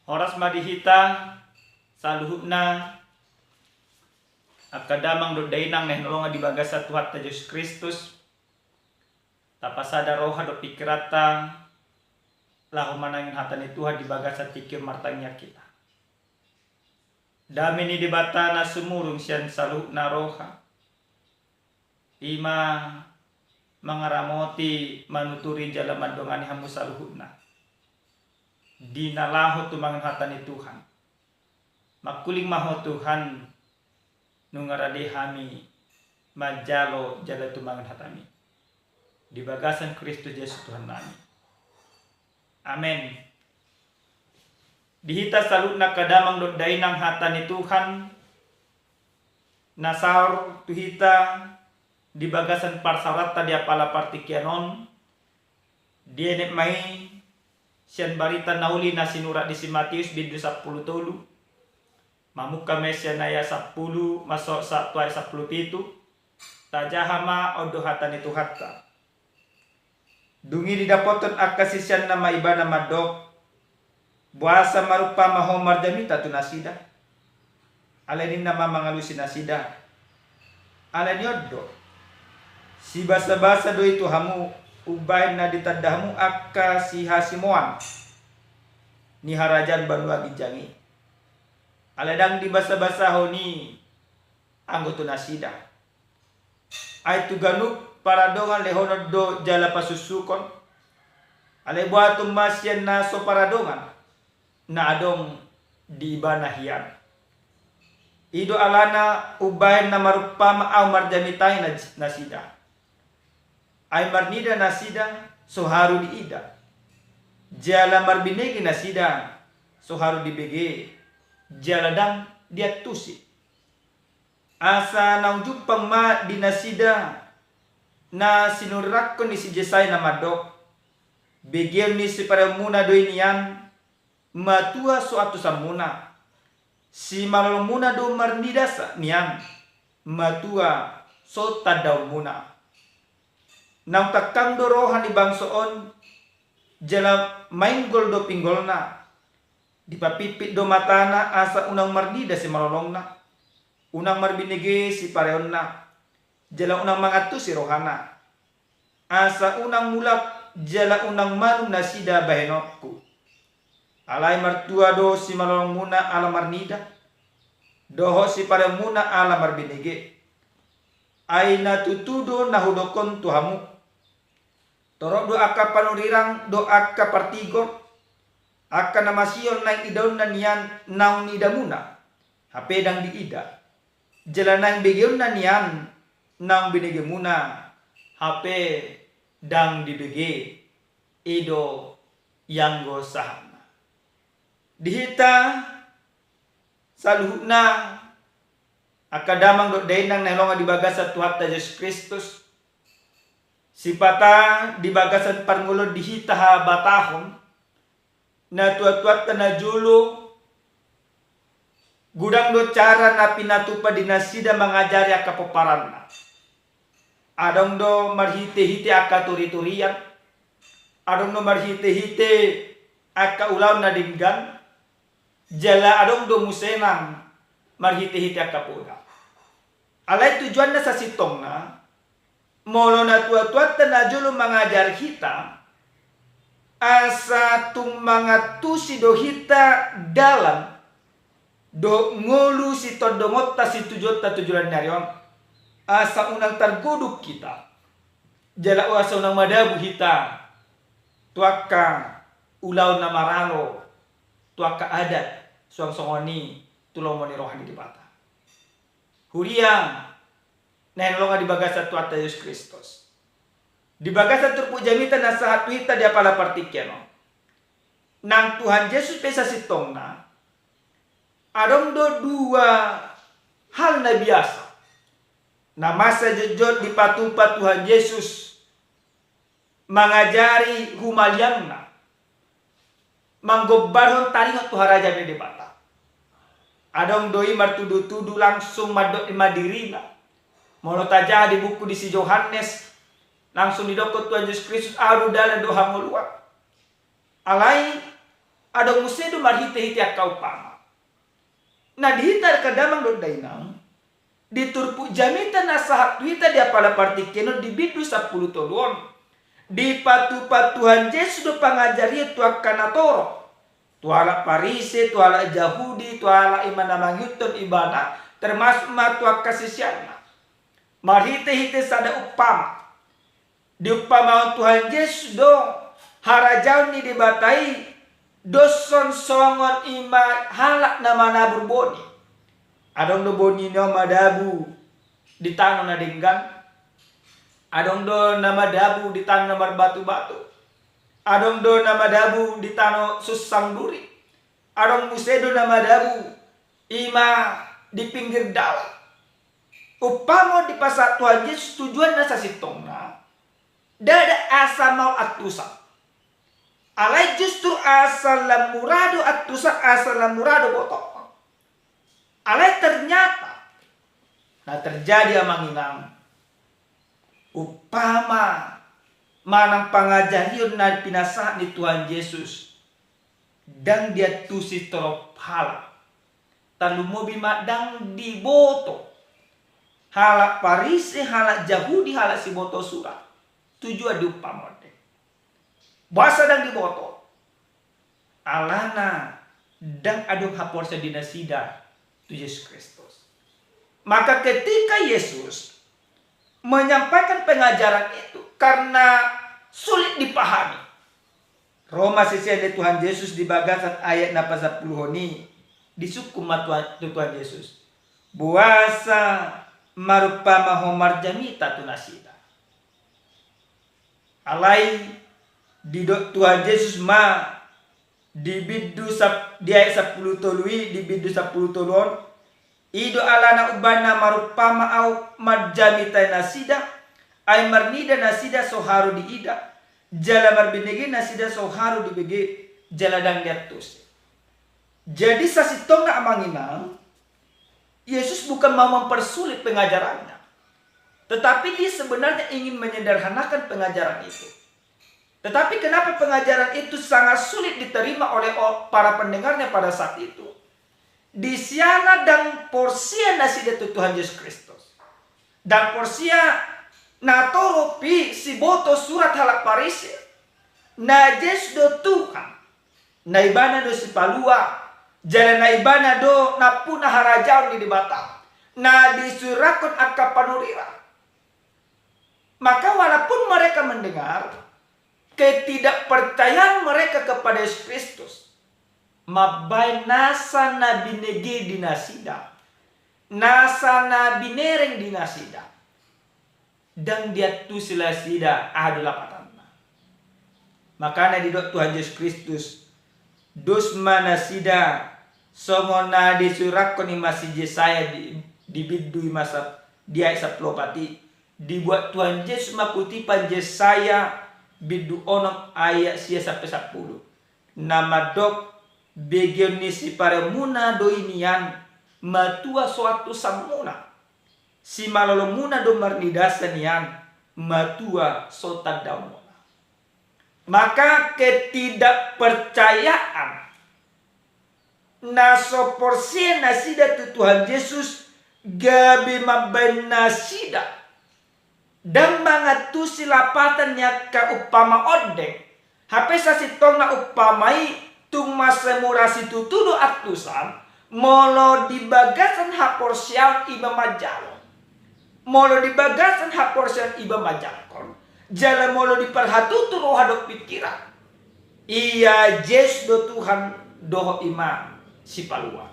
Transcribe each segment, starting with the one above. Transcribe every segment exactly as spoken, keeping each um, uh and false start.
Horas ma di hita saluhutna, angka damang dohot dainang na hinaholongan di bagasan Tuhanta Jesus Kristus. Tapasada roha dohot pingkiranta laho manangihon hata ni Tuhan di bagasan tingki on martangiang hita. Dame ni Debata na sumurung sian saluhutna roha, i ma mangaramoti, manuturi jala mandongani hamu saluhutna di na laho tumangihon hata ni Tuhan. Mangkuling ma Ho Tuhan, nunga rade hami manjalo jala tumangihon hataMi di bagasan Kristus Jesus Tuhannami. Amen. Di hita saluhutna angka damang dohot dainang, hata ni Tuhan na saor tu hita di bagasan parsaoranta di apala partingkian on, dienet ma i sian barita na uli na sinurat di si Matius, bindu sampulu tolu, mamungka ma i sian ayat sampulu, mansai sahat tu ayat sampulu pitu. Tajaha ma, on do hata ni Tuhanta. Dung i didapothon angka siseanna ma Ibana mandok: Boasa marumpama Ho marjamita tu nasida? Alai ninna ma mangalusi nasida: Alani on do, sibasabasa do i tu hamu umbahen na ditanda hamu angka sihasimoan ni harajaan banua ginjang i. Alai ndang dibasabasahon i anggo tu nasida. Ai tu ganup paradongan lehonon do jala pasuksukon. Alai boaton ma sian na so paradongan na adong di ibana hian. I do alana umbahen na marumpama Ahu marjamita i na-, nasida. Ai marnida nasida, so haru diida. Jala marbinege nasida, so haru dibege. Jala ndang diantusi. Asa naung jumpang ma di nasida na sinuriranghon ni si Jesaya na mandok: Begeon ni sipareonmuna do i nian, matua so antusanmuna. Simalolongmuna do marnida sa-, nian, matua so tandaonmuna. Naung tangkang do roha ni bangso on, jala mainggol do pinggolna. Dipapimpit do matana asa unang marnida simalolongna, unang marbinege sipareonna, jala unang mangantusi rohana. Asa unang mulak jala unang malum nasida bahenonku. Alai martua do simalolongmuna ala marnida, dohot sipareonmuna ala marbinege. Ai na tutu do na hudok on tu hamu. Torop do angka panurirang dohot angka partigor, angka na masihol naeng idaonna nian naung niidamuna, hape ndang diida. Jala naeng begeonna nian naung binegemuna, hape ndang dibege. I do ianggo sahatna. Di hita saluhutna, angka damang dohot dainang na hinaholongan di bagasan Tuhanta Jesus Kristus, sipata di bagasan parngoluon di hita habatahon, natuatuanta najolo, godang do cara na pinatupa di nasida mangajari angka pomparanna. Adong do marhitehite angka toritorian, adong do marhitehite angka ulaon na denggan, jala adong do muse nang marhitehite angka poda. Alai tujuanna sasintongna, molo natuatuanta najolo mangajar hita, asa tung mangantusi do hita dalan dohot ngolu sitondongonta, situjuonta tu joloan ni ari on, asa unang targoduk hita, jala asa unang madabu hita tu angka ulaon na maralo, tu angka adat, suang songon i tu lomo ni roha ni Debata. Huria na hinaholongan di bagasan Tuhanta Jesus Kristus, di bagasan turpuk jamita na sahat tu hita di apala partingkian on, nang Tuhan Jesus pe sasintongna, adong do dua hal na biasa na masa jotjot dipatupa Tuhan Jesus mangajari humaliangna, manggombarhon taringot tu harajaon ni Debata. Adong do i martudutudu langsung mandok ma dirina. Molo tajaha di buku di si Johannes, langsung didokkon Tuhan Jesus Kristus: Ahu do dalan dohot hangoluan. Alai Adong muse do marhite-hite angka umpama. Na di hita angka damang dohot dainang, di turpuk jamita na sahat tu hita di Apala Partingkian on di bindu sampulu tolu on, dipatupa Tuhan Jesus do pangajarion tu angka natorop, tu halak Parise, tu halak Jahudi, tu halak i ma na mangihuthon ibana, termasuk ma tu angka siseanna. Marhite-hite sada umpama. Diumpamahon Tuhan Jesus do harajaon ni Debata i doshon songon i ma halak na manabur boni. Adong do boni na madabu di tano na denggan. Adong do na madabu di tano na marbatu-batu. Adong do na madabu di tano sunsang duri. Adong muse do na madabu i ma di pinggir dalan. Umpama on dipasahat Tuhan Jesus tujuanna sasintongna, ndada asa maol antusan. Alai justru asa lam mura do antusan, asa lam mura do botohon. Alai ternyata na terjadi, amang inang, umpama manang pangajarion na pinasahat ni Tuhan Jesus ndang diantusi torop halak. Tarlumobi ma ndang diboto halak Parise, halak Jahudi, halak siboto surat. Tujuan diumpama on. Boasa ndang diboto? Alana ndang adong haporseaon di nasida tu Jesus Kristus. Maka ketika Yesus menyampaikan pengajaran itu karena sulit dipahami, ro ma sisean ni Tuhan Jesus di bagasan ayat na pasampuluhon i, disungkun ma Tuhan, tu Tuhan Jesus, boasa marumpama Ho marjamita tu nasida? Alai didok Tuhan Jesus ma di bindu sap-, di ayat sampulu tolu i, di bindu sampulu tolu on, i do alana umbahen na marumpama Ahu marjamita nasida, ai marnida nasida so haru diida, jala marbinege nasida so haru dibege, jala ndang diantusi. Jadi sasintongna, amang inang, Yesus bukan mau mempersulit pengajarannya, tetapi dia sebenarnya ingin menyederhanakan pengajaran itu. Tetapi kenapa pengajaran itu sangat sulit diterima oleh o-, para pendengarnya pada saat itu? Di siala ndang porsea nasida tu Tuhan Jesus Kristus. Ndang porsea natorop i siboto surat, halak Parise, na Jesus do Tuhan, na Ibana do Sipalua, jala na Ibana do nampuna harajaon ni Debata, na disurakhon angka panurirang. Maka walaupun mereka mendengar, ketidakpercayaan mereka kepada Yesus Kristus mambahen nasa na binege di nasida, nasa na binereng di nasida, ndang diantusi nasida aha do lapatanna. Makana didok Tuhan Jesus Kristus, dos ma nasida, songon na disurakhon i ma si Jesaya di, di bindu i ma sa-, di ayat sampulu opat i. Dibuat Tuhan Jesus ma kutipan Jesaya bindu onom ayat sia sampe sampulu, na mandok, begeon ni siparemuna do i nian, matua so antusanmuna. Simalolomuna do marnidasa nian, matua so tandaonmuna. Maka ketidakpercayaan na so porsea nasida tu Tuhan Jesus gabe mambahen nasida ndang mangantusi lapatan ni angka umpama ondeng. Hape sasintongna umpama i tung mansai mura situtu do antusan, molo di bagasan haporseaon iba manjalo. Molo di bagasan haporseaon iba manjangkon, jala molo diparhatutu roha dohot pingkiran, ia Jesus do Tuhan dohot i ma Sipalua.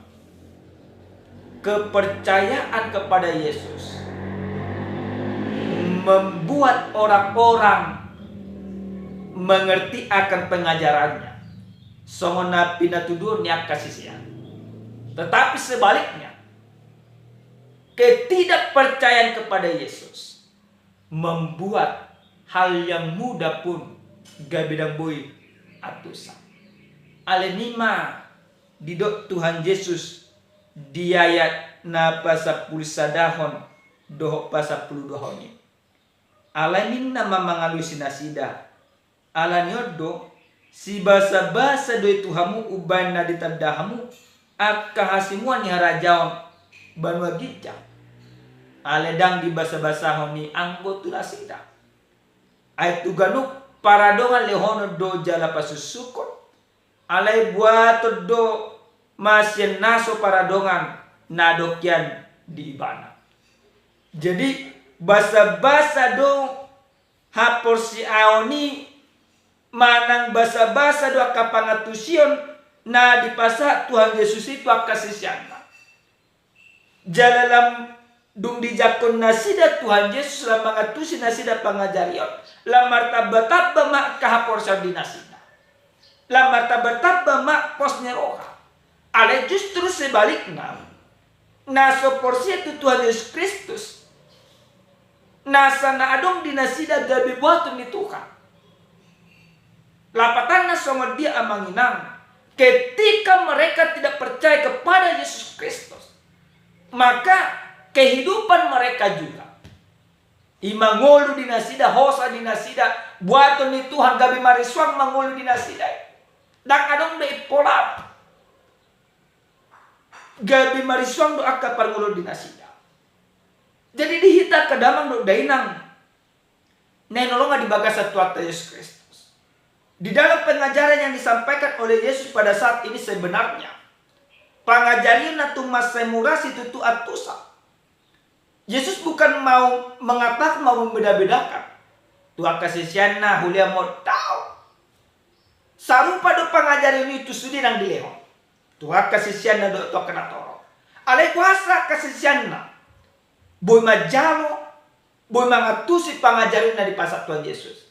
Kepercayaan kepada Yesus membuat orang-orang mengerti akan pengajarannya, songon na pinatuduhon ni angka sisean. Tetapi sebaliknya, ketidakpercayaan kepada Yesus membuat hal yang mudah pun gabe ndang boi antusan. Alani i ma didok Tuhan Jesus di ayat na pasampulu sadahon dohot pasampulu duahon i. Alai ninna ma mangalusi nasida, alani on do, Sibasabasa do i tu hamu umbahen na ditanda hamu angka hasimuan ni harajaon banua ginjang. Alai ndang dibasabasahon i anggo tu nasida. Ai tu ganup paradongan lehonon do jala pasusukkon, alai buaton do ma sian na so paradongan na adong hian di ibana. Jadi, basabasa do haporseaon i manang basabasa do angka pangantusion na dipasahat Tuhan Jesus i tu angka siseanna. Jala lam dung dijangkon nasida Tuhan Jesus, lam mangantusi nasida pangajarion, lam martambatamba ma angka haporseaon di nasida. Lam martambatamba ma pos ni roha. Alai justru sebalikna, na so porsea tu Tuhan Jesus Kristus, nasa na adong di nasida gabe buaton ni Tuhan. Lapatanna songon dia, amang inang? Ketika mereka tidak percaya kepada Yesus Kristus, maka kehidupan mereka juga, i ma ngolu di nasida, hosa di nasida, buaton ni Tuhan gabe marisuang ma ngolu di nasida. Ndang adong be i pola gabe marisuang do angka parngoluon di nasida. Jadi di hita angka damang dohot dainang na hinaholongan di bagasan Tuhanta Jesus Kristus, di dalam pengajaran yang disampaikan oleh Yesus pada saat ini, sebenarnya pangajarion na tung mansai mura situtu antusan. Yesus bukan mau mengatakan, mau membeda-bedakan tu angka siseanna, hulia ma on, daong. Sarupa do pangajarion i tu sude na dilehon tu angka siseanna dohot tu angka natorop. Alai boasa angka siseanna boi manjalo, boi mangantusi pangajarion na dipasahat Tuhan Jesus?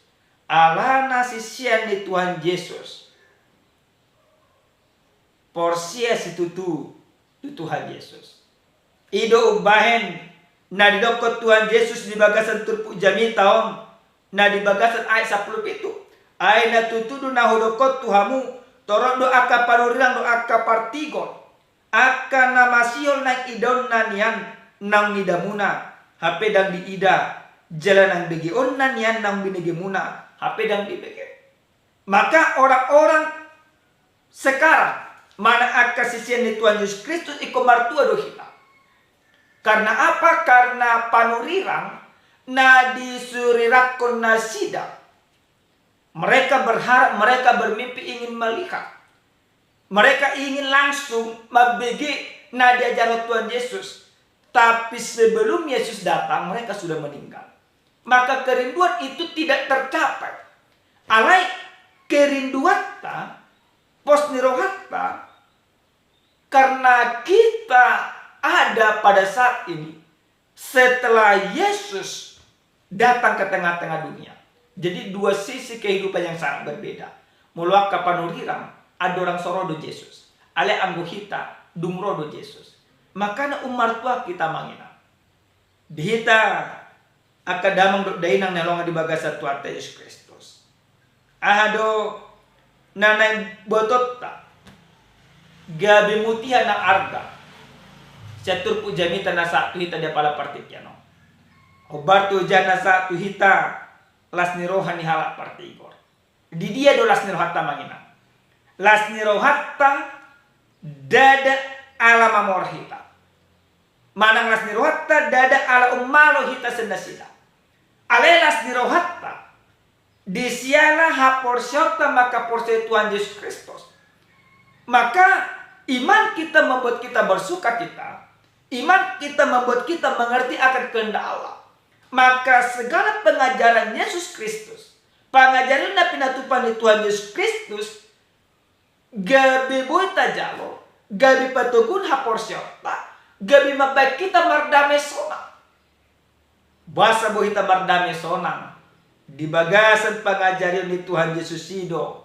Alana sisean ni Tuhan Jesus porsea situtu tu Tuhan Jesus. I do umbahen na didokkon Tuhan Jesus di bagasan turpuk jamita on, na di bagasan ayat sampulu pitu: Ai na tutu do na hudok on tu hamu, torop do angka panurirang dohot angka partigor, angka na masihol naeng idaonna nian naung nidamuna, hape ndang diida, jala naeng begeonna nian naung binegemuna, hape ndang dibege. Maka orang-orang sekarang, manang angka sisean ni Tuhan Jesus Kristus, ingkon martua do hita. Karena apa? Karena panurirang na disurirangkon nasida. Mereka berharap, mereka bermimpi ingin melihat. Mereka ingin langsung mambege na diajarhon Tuhan Yesus. Tapi sebelum Yesus datang, mereka sudah meninggal. Maka kerinduan itu tidak tercapai. Alai kerinduanta, pos ni rohanta, karena kita ada pada saat ini setelah Yesus datang ke tengah-tengah dunia. Jadi dua sisi kehidupan yang sangat berbeda. Molo angka panurirang, andorang so ro do Jesus. Alai anggo hita, dung ro do Jesus. Makana ummartua hita, amang inang. Di hita angka damang dohot dainang na hinaholongan di bagasan Tuhanta Jesus Kristus, aha do na naeng botonta gabe mutiha na arga sian turpuk jamita na sahat tu hita di apala partingkian on? Hombar tu hujah na sahat tu hita las ni roha ni halak partigor. Di dia do las ni rohanta, amang inang? Las ni rohanta ndada ala mamora hita. Manang las ni rohanta ndada ala ummalo hita sian nasida. Alai las ni rohanta di siala haporseaonta, maka porsea Tuhan Jesus Kristus. Maka iman kita membuat kita bersukacita. Iman kita membuat kita mengerti akan kehendak Allah. Maka segala pengajaran Yesus Kristus, pangajarion na pinatupa ni Tuhan Yesus Kristus, gabe boi tajalo, gabe patoguhon haporseaonta, gabe mambahen hita mardame sonang. Boasa boi hita mardame sonang? Di bagasan pangajarion ni Tuhan Jesus i do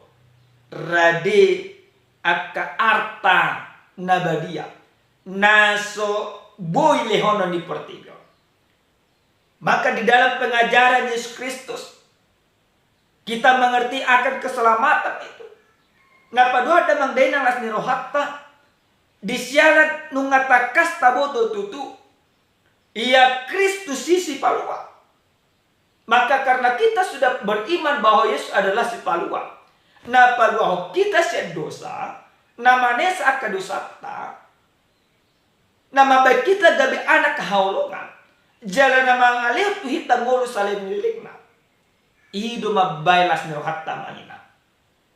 rade angka arta na badia na so boi lehonon ni portibi on. Maka di dalam pengajaran Yesus Kristus, kita mengerti akan keselamatan itu. Na paduahon, damang dainang, las ni rohanta di siala nunga tangkas taboto tutu Ia Kristus i Sipalua. Maka karena kita sudah beriman bahwa Yesus adalah Sipalua, na paluahon hita sian dosa, na manesa angka dosanta, na mambahen hita gabe anak haholongan, jala na mangalehon tu hita ngolu saleleng ni lelengna. I do mambahen las ni rohanta, amang inang.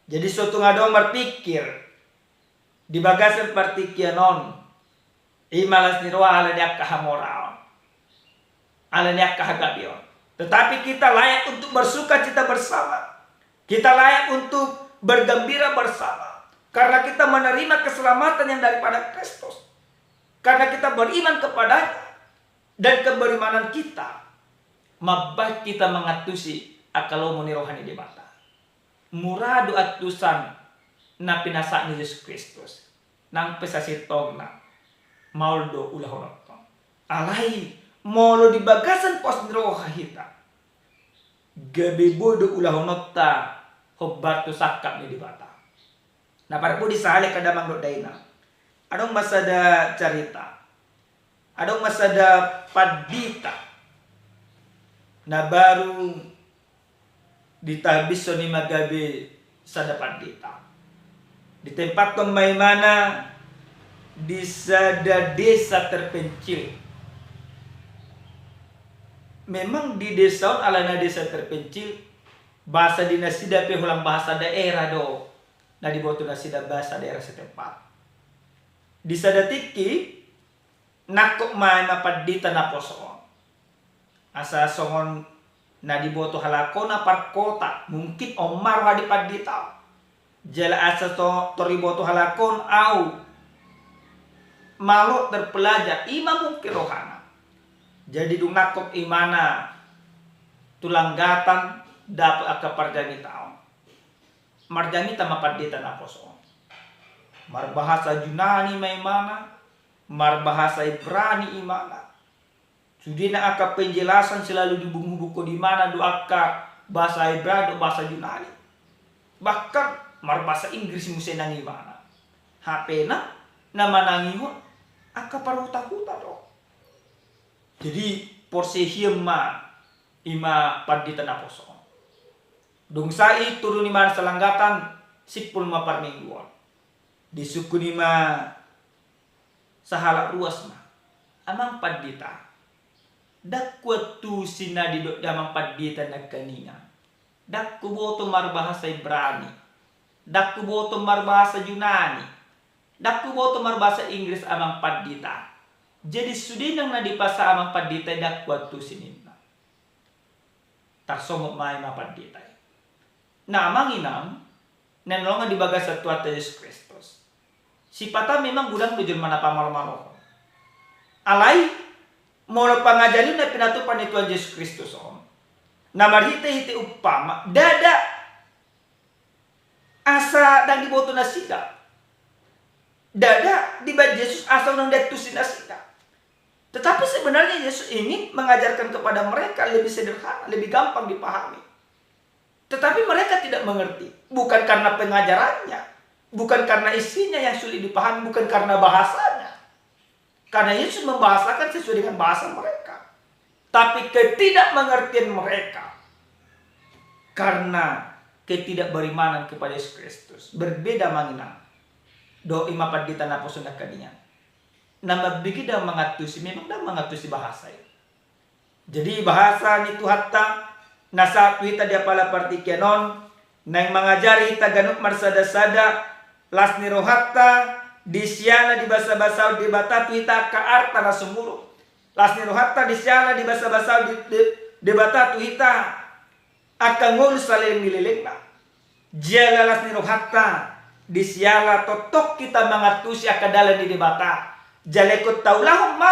Jadi so tung adong marpingkir di bagasan partingkian on, i ma las ni roha ala ni angka hamoraon, ala ni angka hagabeon. Tetapi kita layak untuk bersukacita bersama. Kita layak untuk bergembira bersama. Karena kita menerima keselamatan yang daripada Kristus. Karena kita beriman kepada-Nya. Dan keberimanan kita mambahen hita mangantusi angka lomo ni roha ni Debata. Mura do antusan na pinasahat ni Jesus Kristus. Nang pe sasintongna maol do ulahononta. Alai molo di bagasan pos ni roha hita, gabe boi do ulahononta hombar tu sangkap ni Debata. Na parpudi sahali angka damang dohot dainang, adong ma sada carita, adong ma sada pandita na baru ditahbishon i ma gabe sada pandita. Ditempathon ma imana di sada desa terpencil. Memang di desa on alana desa terpencil, bahasa di nasida pe holan bahasa daerah do na diboto nasida, bahasa daerah setempat. Di sada tingki nangkok ma ima pandita naposo on. Asa songon na diboto halak on na parkota, mungkin on ma roha di pandita on. Jala asa to-, tor diboto halak on au malo terpelajar, ima mungkin rohana. Jadi dung nangkok imana tu Langgatan, dapot angka parjamita on, marjamita ma pandita naposo on. Marbahasa Junani ma imana, marbahasa Ibrani imana. Sude nang angka penjelasan selalu dihubung-hubungkon imana do angka bahasa Ibrani dohot bahasa Junani. Bahkan marbahasa Inggris muse nang imana. Hape na, na manangihon angka parhuta-huta do. Jadi porsea hian ma ima pandita naposo on. Dung sae i turun imana sian Langgatan, simpul ma parmingguon. Disungkun ima sahalak ruas ma, "Amang pandita, ndang huantusi na didok ni amang pandita nangkaningan. Ndang huboto marbahasa Ibrani, ndang huboto marbahasa Junani, ndang huboto marbahasa Inggris amang pandita. Jadi sude nang na dipasahat amang pandita i ndang huantusi," ninna. Tarsongot ma ima pandita i. Na amang inang na hinaholongan di bagasan Tuhanta Jesus Kristus, sipata memang godang do jolma na pamalo-malohon. Alai molo pangajarion na pinatupa ni Tuhan Jesus Kristus on, na marhite-hite umpama, ndada asa ndang diboto nasida. Ndada dibaen Jesus asa unang diantusi nasida. Tetapi sebenarnya Yesus ingin mengajarkan kepada mereka lebih sederhana, lebih gampang dipahami. Tetapi mereka tidak mengerti. Bukan karena pengajarannya, bukan karena isinya yang sulit dipahami, bukan karena bahasanya. Karena Yesus membahasakan sesuai dengan bahasa mereka. Tapi ketidakmengertian mereka karena ketidakberimanan kepada Yesus Kristus. Berbeda amang inang dohot ima pandita naposo nangkaningan. Na mambege ndang mangantusi, memang ndang mangantusi bahasa i. Jadi bahasa ni Tuhanta na sahat tu hita di apala partingkian on, naeng mangajari hita ganup marsada-sada, las ni rohanta di siala dibasa-basahon Debata tu hita angka arta na sumurung. Las ni rohanta di siala dibasa-basahon di, di, Debata tu hita angka ngolu saleleng ni lelengna. Jala las ni rohanta di siala tongtong hita mangantusi angka dalan ni Debata. Jala ingkon taulahon ma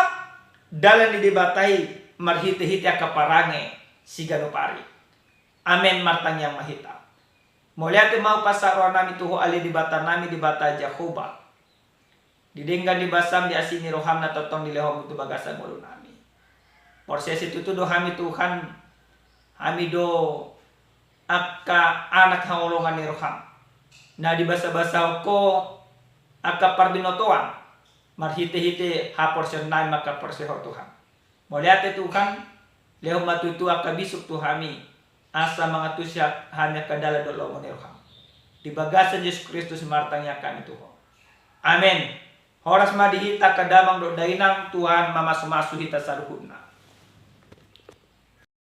dalan ni Debata i marhite-hite angka parange siganup ari. Amen. Martangiang ma hita. Mauliate ma hupasahat rohanami tu Ho ale Debatanami, Debata Jahowa. Di denggan ni basam, di asi ni roham na tongtong dilehonmu tu bagasan ngolunami. Porsea situtu do hami Tuhan, hami do angka anak haholongan ni roham. Na dibasa-basahon Ho angka parbinotoan marhite-hite haporseaonnami, mangkaporseai Ho Tuhan. Mauliate Tuhan, lehon ma tutu angka bisop tu hami, asa mangantusi hami angka dalan dohot lomo ni roham. Di bagasan Jesus Kristus martangiang hami tu Ho. Amen. Horas ma di hita angka damang dohot dainang, Tuhan mamasumasu hita saluhutna.